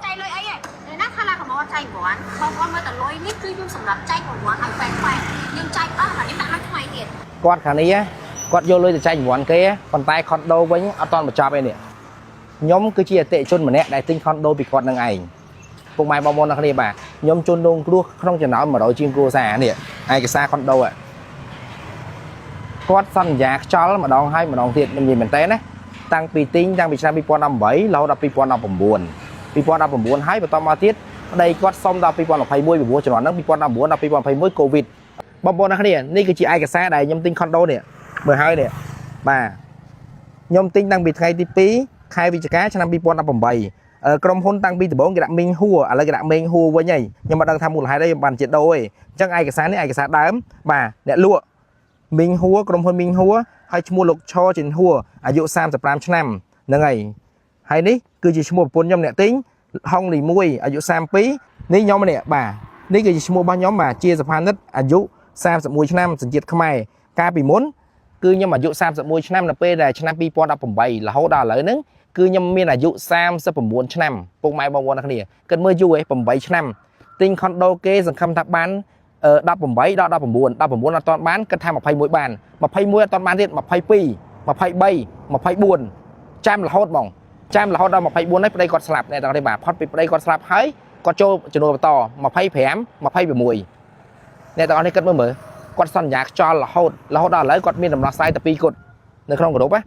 ចែកលុយអីហ៎ណាថាឡាកម៉ូចែករង្វាន់បងប្អូនមើលតលុយនេះគឺខ្ញុំសម្រាប់ចែករង្វាន់ឲ្យ fan fan យើងចែកអស់ហើយខ្ញុំដាក់ឲ្យថ្មីទៀត។ គាត់ខាងនេះគាត់យកលុយទៅចែករង្វាន់គេប៉ុន្តែខុនដូវិញអត់ទាន់បញ្ចប់ឯនេះខ្ញុំគឺជាអតិថិជនម្នាក់ដែលទិញខុនដូពីគាត់នឹងឯងពុកម៉ែបងប្អូនអ្នកគ្នាបាទខ្ញុំជនរងគ្រោះក្នុងចំណោម100ជាងគ្រួសារនេះឯកសារខុនដូគាត់សន្យាខ្យល់ម្ដងហើយម្ដងទៀតខ្ញុំនិយាយមែនតើណាតាំងពីទិញតាំងពីឆ្នាំ2018រហូតដល់2019 2019ហើយបន្តមកទៀតប្តីគាត់សុំដល់2021ពីព្រោះជំនាន់ហ្នឹង2019ដល់2021កូវីដបងប្អូនអ្នកគ្នានេះគឺជាឯកសារដែលខ្ញុំទិញខុនដូនេះមើលហើយនេះបាទខ្ញុំទិញតាំងពីថ្ងៃទី2ខែវិច្ឆិកាឆ្នាំ2018ក្រុមហ៊ុនតាំងពីដំបូងគេដាក់មីងហួរឥឡូវគេដាក់មេងហួរវិញហើយខ្ញុំមិនដឹងថាមូលហេតុអីបានជាដូរទេអញ្ចឹងឯកសារនេះឯកសារដើមបាទអ្នកលក់មីងហួរក្រុមហ៊ុនមីងហួរហើយឈ្មោះលោកឆចិនហួរអាយុ35ឆ្នាំហ្នឹងហើយហើយនេះគឺជាឈ្មោះប្រពន្ធខ្ញុំអ្នកទិញហុងលីមួយអាយុ32នេះខ្ញុំនេះបាទនេះគឺជាឈ្មោះរបស់ខ្ញុំបាទជាសុផានិតអាយុ31ឆ្នាំសញ្ជាតិខ្មែរកាលពីមុនគឺខ្ញុំអាយុ31ឆ្នាំនៅពេលដែលឆ្នាំ2018រហូតដល់ឥឡូវហ្នឹងគឺខ្ញុំមានអាយុ39ឆ្នាំពុកម៉ែបងប្អូនអ្នកគ្នាគិតមើលយូរហ៎8ឆ្នាំទិញខុនដូគេសង្ឃឹមថាបាន18ដល់19 19អត់ទាន់បានគិតថា21បាន21អត់ទាន់បានទៀត22 23 24ចាំរហូតហ្មងចាំរហូតដល់24ហើយប្តីគាត់ស្លាប់អ្នកទាំងនេះបាទផុតពីប្តីគាត់ស្លាប់ហើយគាត់ចូលចំនួនបន្ត25 26អ្នកទាំងអស់នេះគិតមើលមើលគាត់សន្យាខ្យល់រហូតរហូតដល់ឥឡូវគាត់មានដំណោះស្រាយតែពីរគត់នៅក្នុងក្រុមណា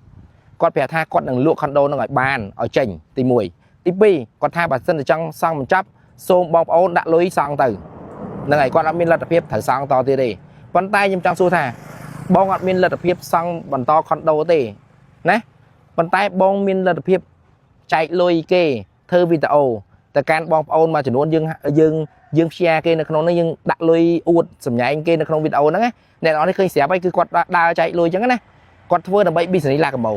គាត់ប្រាប់ថាគាត់នឹងលក់ខុនដូនឹងឲ្យបានឲ្យចេញទី1ទី2គាត់ថាបើសិនតែចង់សង់បញ្ចប់សូមបងប្អូនដាក់លុយសង់ទៅហ្នឹងហើយគាត់អត់មានលទ្ធភាពត្រូវសង់តទៀតទេប៉ុន្តែខ្ញុំចង់សួរថាបងអត់មានលទ្ធភាពសង់បន្តខុនដូទេណាប៉ុន្តែបងមានលទ្ធភាពចែកលុយគេធ្វើវីដេអូទៅកាន់បងប្អូនមួយចំនួនយើងយើងយើងផ្សាយគេនៅក្នុងនេះយើងដាក់លុយអួតសម្ញែងគេនៅក្នុងវីដេអូហ្នឹងណាអ្នកនរនេះឃើញស្រាប់ហើយគឺគាត់ដើរចែកលុយអញ្ចឹងណាគាត់ធ្វើដើម្បី business ឡាកាម៉ូ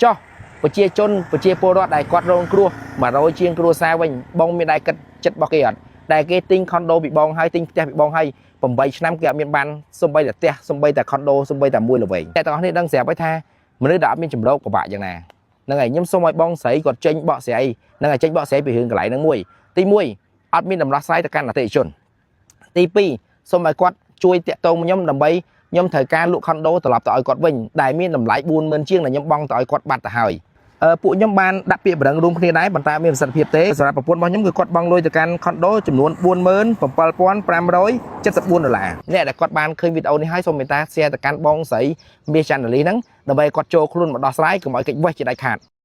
ចុះប្រជាជនប្រជាពលរដ្ឋដែលគាត់រងគ្រោះ100ជាងគ្រួសារវិញបងមានដែរគិតចិត្តរបស់គេអត់ដែលគេទិញខុនដូពីបងហើយទិញផ្ទះពីបងហើយ8ឆ្នាំគេអត់មានបានសំបីតែផ្ទះសំបីតែខុនដូសំបីតែមួយល្វែងតែទាំងអស់នេះដឹងស្រាប់ហើយថាមនុស្សដែលអត់មានចម្រោកពិបាកយ៉ាងណាហ្នឹងហើយខ្ញុំសូមឲ្យបងស្រីគាត់ចេញបកស្រាយហ្នឹងហើយចេញបកស្រាយពីរឿងកន្លែងហ្នឹងមួយទី1អត់មានដំណោះស្រាយទៅកាន់អតិថិជនទី2សូមឲ្យគាត់ជួយតាក់ទងមកខ្ញុំដើម្បីខ្ញុំត្រូវការលក់ខុនដូត្រឡប់ទៅឲ្យគាត់វិញដែលមានតម្លៃ40000ជាងដែលខ្ញុំបង់ទៅឲ្យគាត់បាត់ទៅហើយពួកខ្ញុំបានដាក់ពាក្យបណ្ដឹងរួមគ្នាដែរប៉ុន្តែអត់មានប្រសិទ្ធភាពទេសម្រាប់ប្រពន្ធរបស់ខ្ញុំគឺគាត់បង់លុយទៅកាន់ខុនដូចំនួន47,574ដុល្លារអ្នកដែលគាត់បានឃើញវីដេអូនេះហើយសូមមេត្តា share ទៅកាន់បងស្រីមាសច័ន្ទលីហ្នឹងដើម្បីឲ្យគាត់ចូលខ្លួនមកដោះស្រាយកុំឲ្យគេចវេះជាដាច់ខាត។